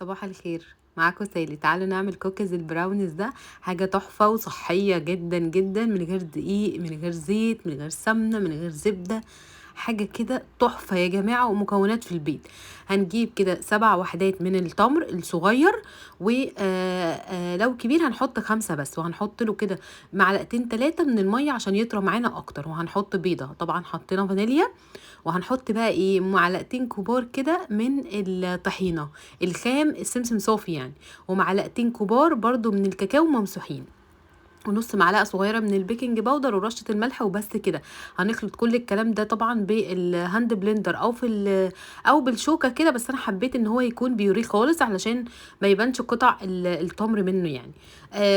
صباح الخير، معاكم سالي. تعالوا نعمل cookies ال brownies، ده حاجة تحفة وصحية جدا جدا، من غير دقيق، من غير زيت، من غير سمنة، من غير زبدة. حاجة كده تحفة يا جماعة، ومكونات في البيت. هنجيب كده 7 وحدات من التمر الصغير، ولو كبير هنحط 5 بس، وهنحط له كده معلقتين 3 من المية عشان يطرى معانا اكتر. وهنحط بيضة، طبعا حطينا فانيليا، وهنحط بقى ايه معلقتين كبار كده من الطحينة الخام السمسم صافي يعني، ومعلقتين كبار برضو من الكاكاو ممسوحين، ونص معلقه صغيرة من ال baking powder، ورشه الملح، وبس كده. هنخلط كل الكلام ده طبعا بال hand blender او او بالشوكة كده، بس انا حبيت ان هو يكون بيوريه خالص علشان ما يبانش قطع التمر منه يعني،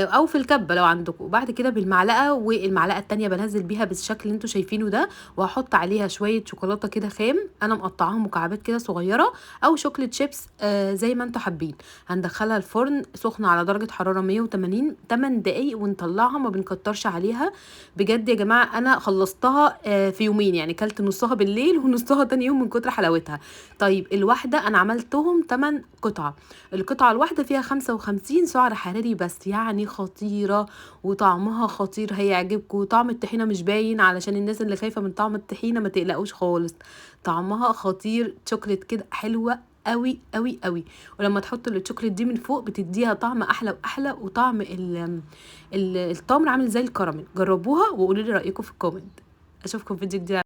او في الكبه لو عندكم. وبعد كده بالمعلقه، والمعلقه التانية بنزل بيها بالشكل اللي انتوا شايفينه ده، وهحط عليها شوية شوكولاتة كده خام انا مقطعاها مكعبات كده صغيرة، او chocolate chips زي ما انتوا حابين. هندخلها الفرن سخنة على درجه حرارة 180 8 دقايق ونطلعها، ما بنكترش عليها. بجد يا جماعة انا خلصتها في يومين يعني، كلت نصها بالليل ونصها تاني يوم من كتر حلاوتها. طيب الواحدة انا عملتهم 8 قطع، القطعة الواحدة فيها 55 سعر حراري بس، يعني خطيرة وطعمها خطير، هيعجبكم. وطعم الطحينه مش باين، علشان الناس اللي خايفة من طعم الطحينه ما تقلقوش خالص، طعمها خطير. شوكليت كده حلوة قوي قوي قوي، ولما تحط الشوكليت دي من فوق بتديها طعم احلى واحلى، وطعم التمر عامل زي الكراميل. جربوها وقولوا لي رايكم في ال comment. اشوفكم في فيديو جديد.